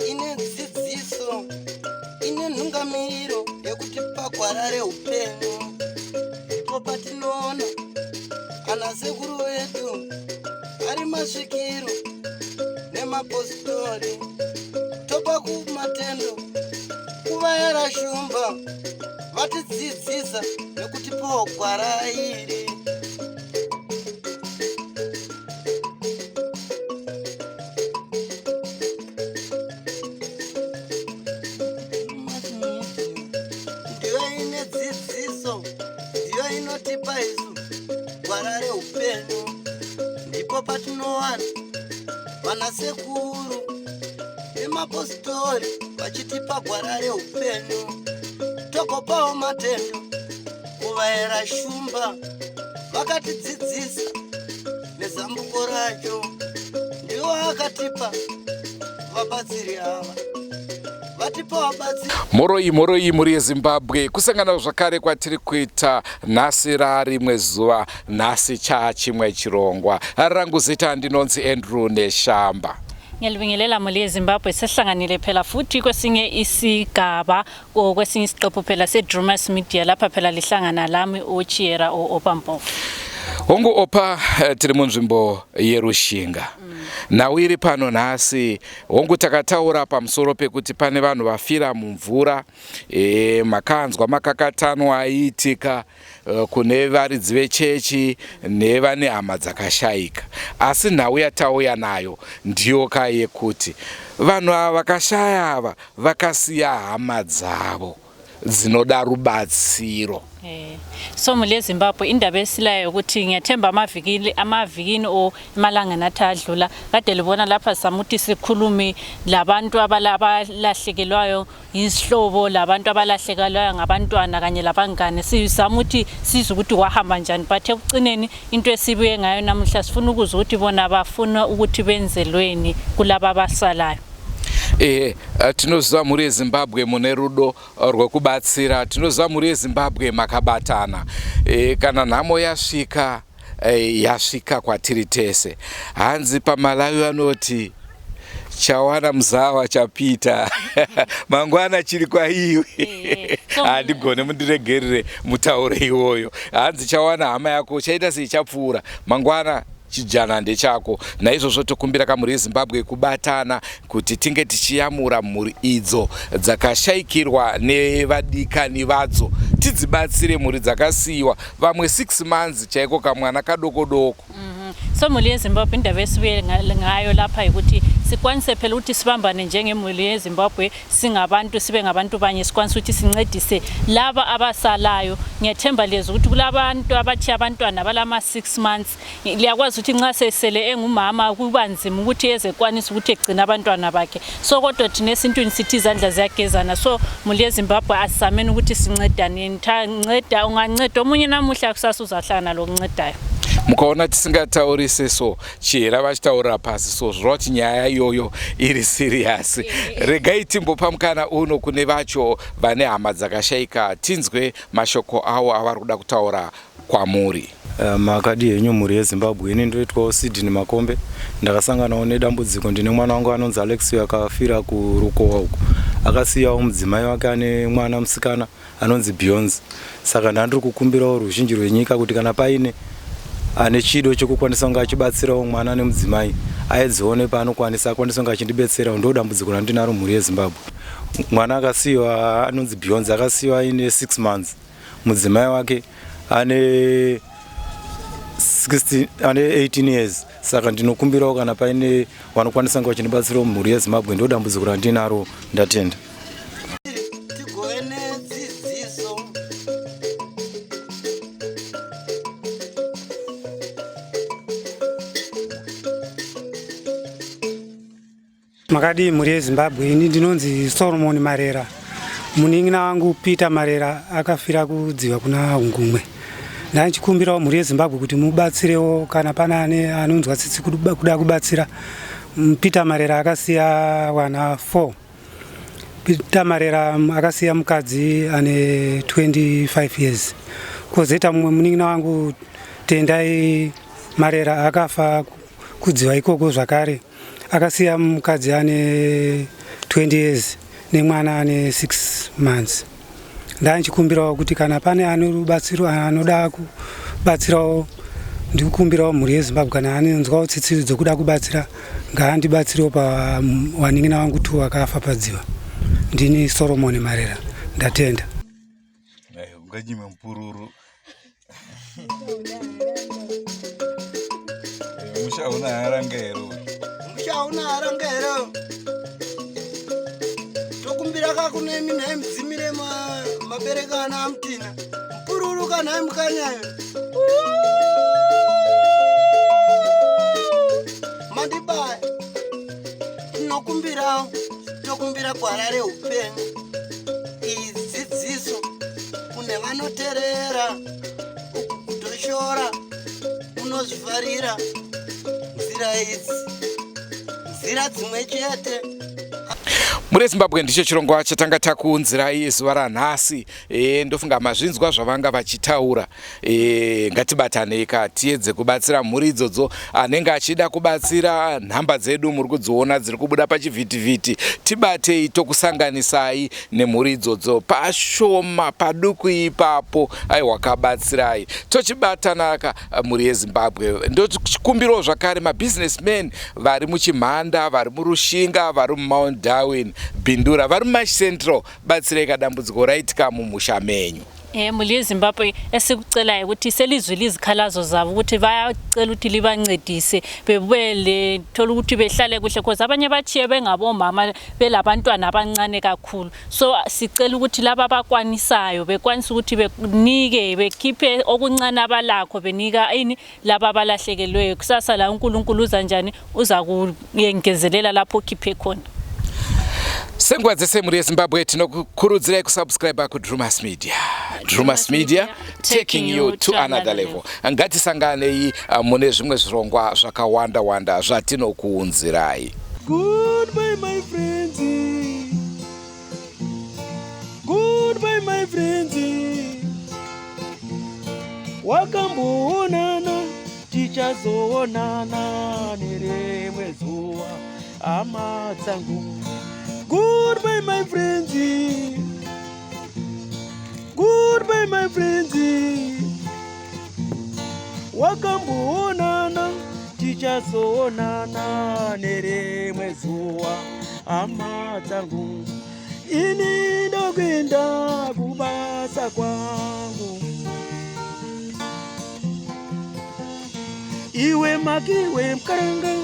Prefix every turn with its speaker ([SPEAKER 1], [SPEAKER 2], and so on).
[SPEAKER 1] Ine dzidziso, ine nhungamiriro yekutipa gwara reupenyu. Ndipo patinoona ana sekuru vedu ari masvikiro nemapositori, topa kumatendo kuvayera shumba vatidzidzisa nekutipawo gwara iri. Ndiyo ine dzidziso, ndiyo inotipa isu gwara reupenyu. Ndipo patinowana vanasekuru nemapositori vachitipa gwara reupenyu, tokopawo matendo kuvaera shumba vakatidzidzisa nezambuko racho. Ndiwo akatipa vabatsiri ava, vatipa vabatsiri.
[SPEAKER 2] Mhoroi, mhoroi mhuri yeZimbabwe, kusangana zvakare kwatiri kuita nhasi. Rarimwe zuva nhasi, chaa chimwe chirongwa. Rangu zita ndinonzi Andrew Neshamba.
[SPEAKER 3] Ngiyalibingelela muli yeZimbabwe, sehlanganile phela futhi kwesinye isigaba or kwesinye isiqephu phela seDrumas Media. Lapha phela lihlangana lami uChiera o-Opampofu.
[SPEAKER 2] Hongu Opa, tiri munzvimbo yeRushinga. Nhau iri pano nhasi, hongu takataura pamusoro pekuti pane vanhu vafira mumvura. Makanzwa makakatanwa aiitika kune varidzi vechechi nevane hama dzakashayika, asi nhau yatauya nayo ndiyo ka yekuti vanhu ava vakashaya ava vakasiya hama dzavo dzinoda rubatsiro.
[SPEAKER 3] So muli yeZimbabwe, indaba esilayo ukuthi ngiyathemba amavikini amavikini o emalangeni athi adlula kade libona lapha samuthi sikhulume labantu abalahlekelwayo izihlobo, labantu abalahlekelwayo ngabantwana kanye labangane. Sizama ukuthi sizwe ukuthi kwahamba njani, but ekucineni into esibuye ngayo namuhla, sifuna ukuzwa ukuthi bona bafuna ukuthi benzelweni kulaba abasalayo.
[SPEAKER 2] Tinoziva mhuri yeZimbabwe mune rudo rwekubatsira. Tinoziva mhuri yeZimbabwe makabatana. Kana nhamo yasvika, yasvika kwatiri tese. Hanzi paMalawi vanoti chawana muzawa chapita, mangwana chiri kwaiwe. Handigone, mundiregerere mutauro iwoyo. Hanzi chawana hama yako chaita sei, chapfuura, mangwana chijana ndechako. Naizvozvo tokumbira kamhuri yeZimbabwe kubatana kuti tinge tichiyamura mhuri idzo dzakashayikirwa nevadikani vadzo, tidzibatsire mhuri dzakasiyiwa vamwe 6 months chaiko, kamwana kadoko doko.
[SPEAKER 3] So muli yeZimbabwe, indaba esibuye ngayo lapha ukuthi sikwanise phela ukuthi sibambane njengemuli yeZimbabwe, singabantu, sibe ngabantu banye, sikwanise ukuthi sincedise laba abasalayo. Ngiyathemba lezi ukuthi kulabantu abatshiya abantwana balama 6 months. Liyakwazi ukuthi nxa sesele engumama kuba nzima ukuthi ezekwanisa ukuthi egcine abantwana bakhe. So kodwa thina esintwini sithi izandla ziyagezana. So muli yeZimbabwe, asizameni ukuthi sincedane. Nceda, unganceda omunye namuhla, kusasa uzahlangana lokuncedayo.
[SPEAKER 2] Mukaona tisingataurise so, Chihera vachitaurira pasi so, zvoreva kuti nyaya iyoyo iri serious. Regai timbopa mukana uno kune vacho vane hama dzakashayika, tinzwe mashoko avo avari kuda kutaura kwamuri.
[SPEAKER 4] Makadi henyu mhuri yeZimbabwe? Ini ndoitwawo Sydney Makombe. Ndakasanganawo nedambudziko, ndine mwana wangu anonzi Alex akafira kuRukowa uko. Akasiyawo mudzimai wake ane mwana musikana anonzi Beyonce. Saka ndandiri kukumbirawo ruzhinji rwenyika kuti kana paine ane chido chekukwanisa kunge achibatsirawo mwana nemudzimai, aedzewo nepaanokwanisa, akwanise kunge achindibetserawo. Ndo dambudziko randinaro, mhuri yeZimbabwe. Mwana akasiyiwa anonzi Beyonce, akasiyiwa aine 6 months, mudzimai wake ane 16, ane 18 years. Saka ndinokumbirawo kana paine vanokwanisa kunge vachindibatsirawo, mhuri yeZimbabwe. Ndo dambudziko randinaro, ndatenda.
[SPEAKER 1] Tigove nedzidziso.
[SPEAKER 5] Makadii mhuri yeZimbabwe? Ini ndinonzi Solomon Marera. Munin'ina wangu Peter Marera akafira kudziva kuna Hungumwe. Ndanichikumbirawo mhuri yeZimbabwe kuti mubatsirewo kana pana ane anonzwa tsitsi kuda kubatsira. Peter Marera akasiya wana 4. Peter Marera akasiya mukadzi ane 25 years. Kwozoita mumwe munin'ina wangu Tendai Marera akafa kudziva ikoko zvakare, akasiya mukadzi ane 20 years nemwana ane 6 months. Ndandichikumbirawo kuti kana pane ane rubatsiro anoda kubatsirawo, ndikukumbirawo mhuri yeZimbabwe kana anonzwawo tsitsi dzokuda kubatsira ngaandibatsirewo pawanin'ina wangu tu akafa padziva. Ndini Solomon Marera, ndatenda.
[SPEAKER 6] Unganyime mupururu musha una haranga here?
[SPEAKER 1] Musha una haranga here? Tokumbira kakune minhai mudzimire mabereka ana amutina mupururu kanhai mukanyayo mandibaya. Tinokumbirawo, tokumbira gwara reupenyu, iyi dzidziso kune vanoterera. Uku kutoshora unozvifarira nzira idzi, nzira dzimwe chete.
[SPEAKER 2] Mune Zimbabwe, ndicho chirongwa chatanga takuunzirai zuva ranhasi. Ndofunga mazvinzwa zvavanga vachitaura. Ngatibatanei ka, tiedze kubatsira mhuri idzodzo. Anenge achida kubatsira, nhamba dzedu muri kudziona dziri kubuda pachivhitivhiti. Tibatei, tokusanganisai nemhuri idzodzo pashoma paduku ipapo. Aiwa, kabatsirai, tochibatanaka mhuri yeZimbabwe. Ndochikumbirawo zvakare mabusinessmen vari muChimhanda, vari muRushinga, vari muMount Darwin, Bindura, vari muMash Central, batsirai kadambudziko raitika mumusha menyu.
[SPEAKER 3] Mhuri yeZimbabwe, esikucelayo ukuthi selizwile izikhalazo zabo ukuthi bayacela ukuthi libancedise bebuye lethola ukuthi behlale kuhle, cause abanye bachiye bengabomama belabantwana abancane kakhulu. So sicela ukuthi laba abakwanisayo bekwanise ukuthi benike, bekhiphe okuncane abalakho, benika ini laba abalahlekelweyo. Kusasa la uNkulunkulu uza njani, uza kuyengezelela lapho okhiphe khona.
[SPEAKER 2] Senguva dzese, mhuri yeZimbabwe, tinokukurudzirai kusubscribe kuDrumas Media. Drumas Media, taking you to another level. Ngatisanganei mune zvimwe zvirongwa zvakawanda wanda zvatinokuunzirai.
[SPEAKER 7] Goodbye, my friends. Goodbye, my friends. Wakamboonana, tichazoonana nerimwe zuva, hama dzangu. Goodbye, my friends. Goodbye, my friends. Wakamboonana, tichazoonana nerimwe zuva, hama dzangu. Ini ndokuenda kubasa kwangu. Iwe makiwe mukaranga.